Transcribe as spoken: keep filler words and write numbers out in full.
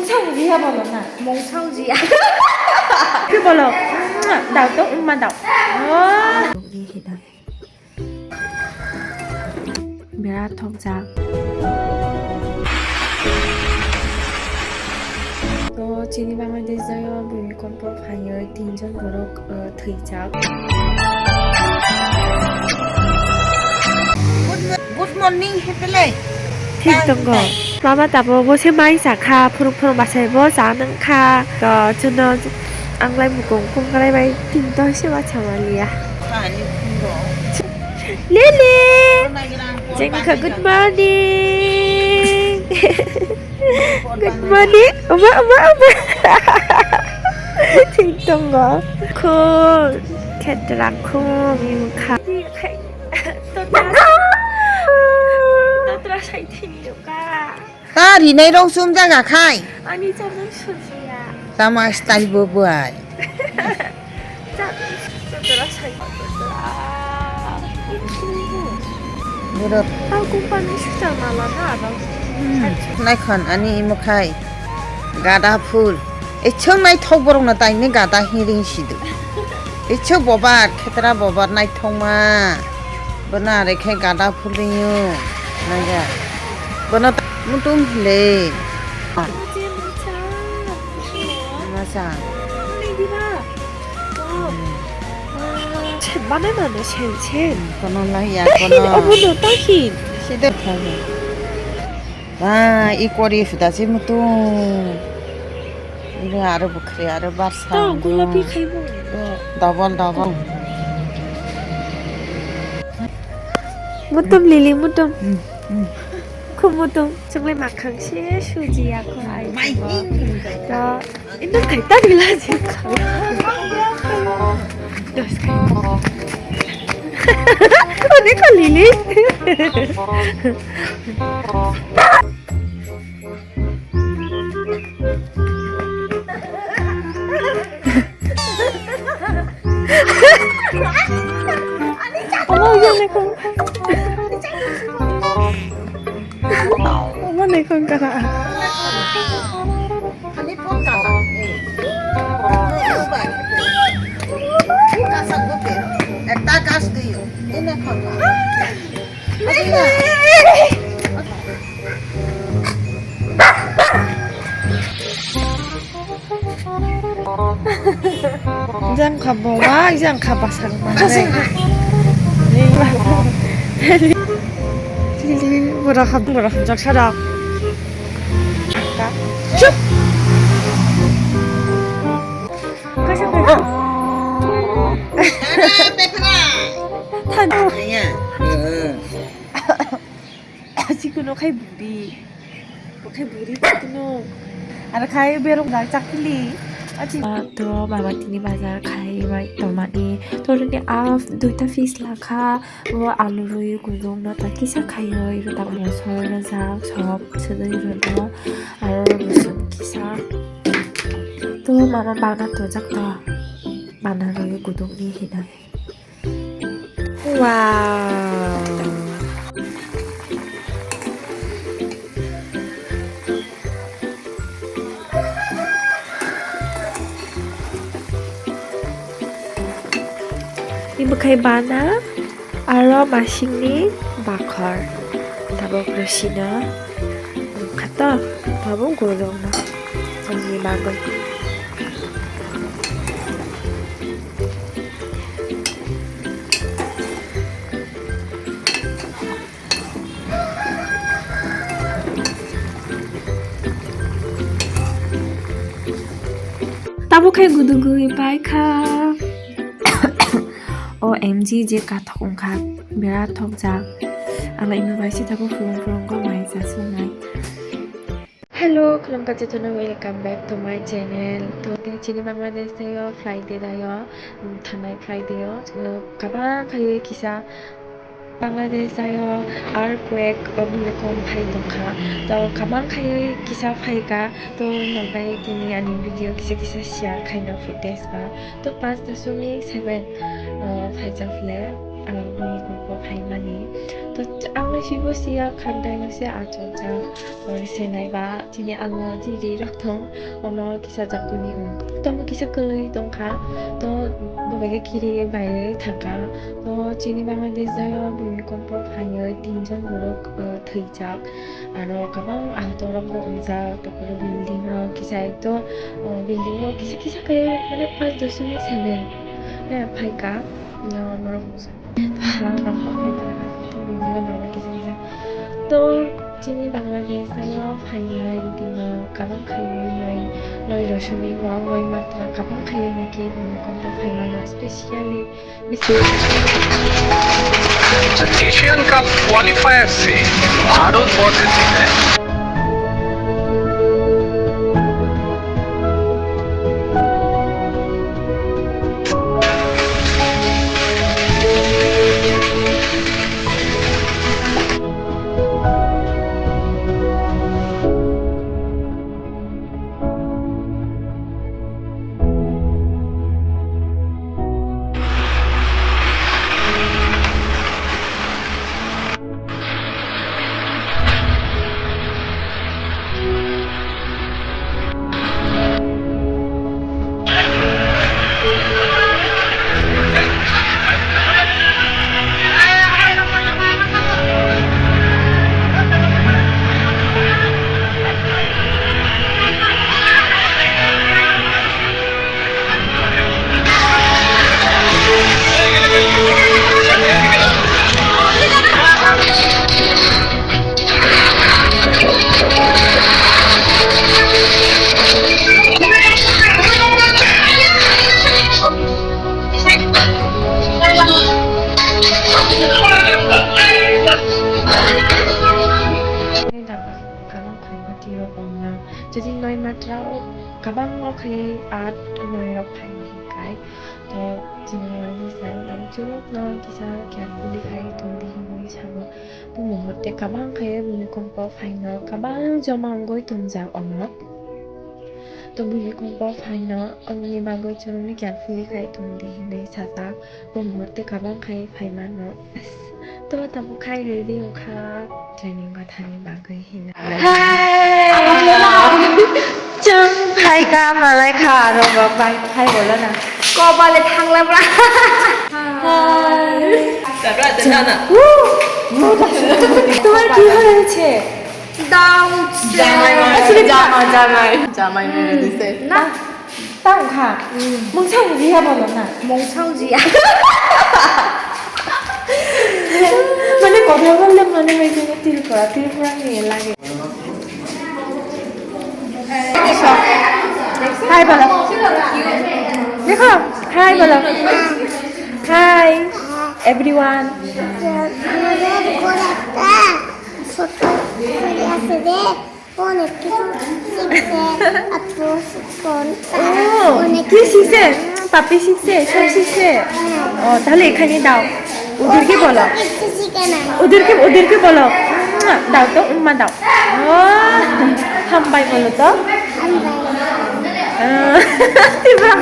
Sao jiya bolo na. Mung sao jiya. Ki bolo? Dao to umma dao. Oh. Birat thokjak. To chini Bangladesh jaga bumi kompo phaiwi tinjon borok, uh, thwijak. Good mo-, good morning, Hepele. Thik tongo. Mama tabuk bo se mai sakha, phurung phurung bachai bo cha nangkha. To chwngno anglai mukung kungklai bai tin to se bacha maliya. Lele! Jengkha, good morning. Good morning. Oma, oma, oma. Thik tongo. Khun. Khetrang khun. Imkha. Totra. Totra sai thini ka. Ta rinai rok sum jaga khai. Ani chamung sujiya. Tama style bo buai. Chamung sujiya sai. Borok. Tau company sujar mala na aro. Hmm. Naikhan ani imo khai. Gada phul. Echong naithok borok na taini gada hiring sidu. Echok bobar khetra bobar naithokma. Bono are khe gada phul ringyo. Naga. Bono ta-, mutum hile. Masa. Banai mano sen sen. Kono lai ya kono. Obo no tahin. Sida khai. Ah, i kori suda si mutung. Ini aro bukhri aro barsa. Tao gulapi khai bo. Double, double. Mutum lili mutum. Hmm, hmm. Khumutung, chwngwi makhang se sujiya kho ai. To, ino kaita rila je kha. Dos kai. Ani kho lili. Omo, omo naikong. Omo naikong kara. Ekta gas diyo. Ini kong. Jang kha bowa, jang kha basang manai. Bora kha, bora kha, jak sada. Chup. Kaisa kha. Than. Chikunu khai buri. Bo khai buri chikunu. Aro khai berok dal chakli. Achi. Ah, to baba tini bazar khai bai tomani. To rini af duita piece lakha. Bo alu rwi gudung no ta kisa khai rwi ro ta mosol rajak sop sudai rwi ro. Aro rusun kisa. To mama bana tojak to. Bana rwi gudung ni hinai. Wow. Ni bwkhai bana aro masingni bakhor. Tabuk rosino nukha to, tabuk gurungno ani bagwi. Tabuk khai gudugwi paikha. O M G, je kathok wngkha, birat thokjak. Ala ino bai se tabuk phurung phurung ko mai jasuknai. Hello, khulumkha jotono, welcome back to my channel. To, tini chini Bangladesh dayo, Friday dayo, um, thanai Friday o, uh, kabang khaiwi kisa Bangladesh dayo earthquake, uh, bhulukong phai tongkha. To, kabang khaiwi kisa phaikha, to, nokbai tini ani video kisa kisa share khaino footage ba. To, pas dashmik seven, uh, phaijak le, uh, bhulukong. Phaimani. To ang sibo siya khandai se achongjak, ori senai ba chini ang jili rok thong, ono kisa jakuni, tomo kisa kwlwi tongkha, to bo bai kiri bai thangkha, to chini Bangladesh jaga bumi kompo phaio tinjon borok, uh, thwijak, aro kwbang ahto rok bo wngjak, to building rok kisa ekto, uh, building rok kisa kisa khe mane pash doshmik seven, eh, phaikha, no, norok. To chini Bangladesh o phainai bima kabang khainai noi rosomik wng noi matra kabang khainai naki bini kotor phaimano specially. Asian Cup qualifier se Bharat বর্ষের Jodi noi matra o kabang o khe at noi rok phai ni hikai, to chini ani sai ang churuk no kisa carefully khai tong di hinwi sabo. Bu muhurte kabang khe bhumikompo phaino, kabang joma wngwi tongjak ono. To bhumikompo phaino, omoni bagwi chwrwngni carefully khai tong di hinwi sajak. Bu muhurte kabang khai phaimano. To tabuk khai ready wngkha training kothani bagwi hinwi. Hai! Chwng phaikha, malai kha, aro bo bai khai bolo na. কপালে থাকলে পড়া। হাই। তারপরে আছে না, না। উ, উ, তোমার কি হয়েছে? দাও। জামাই মারা আচ্ছা, গেছে। জামা, জামাই। জামাই মেরে দিছে। না। Tang kha. Mungsang jia bolo na. Mungsang jia. Mane kotha bolde mane bai jene Tripura, Tripura ni lage. Hi bolo. Dekho, hi bolo. Hi everyone. ছোট করে আছে রে। অনেক কিছু শিখছে, এত শিক্ষণ। ও, অনেক কি কিছু শিখছে? পাপি শিখছে, সব শিখছে? হ্যাঁ। ও, তাহলে এখানে দাও। ওদেরকে বলো। কিছু শিখে না। ওদেরকে, ওদেরকে বলো। উম্মা দাও তো, উম্মা দাও। ও, হাম্বাই বলো তো। হাম্বাই। আহ, ত্রিপুরা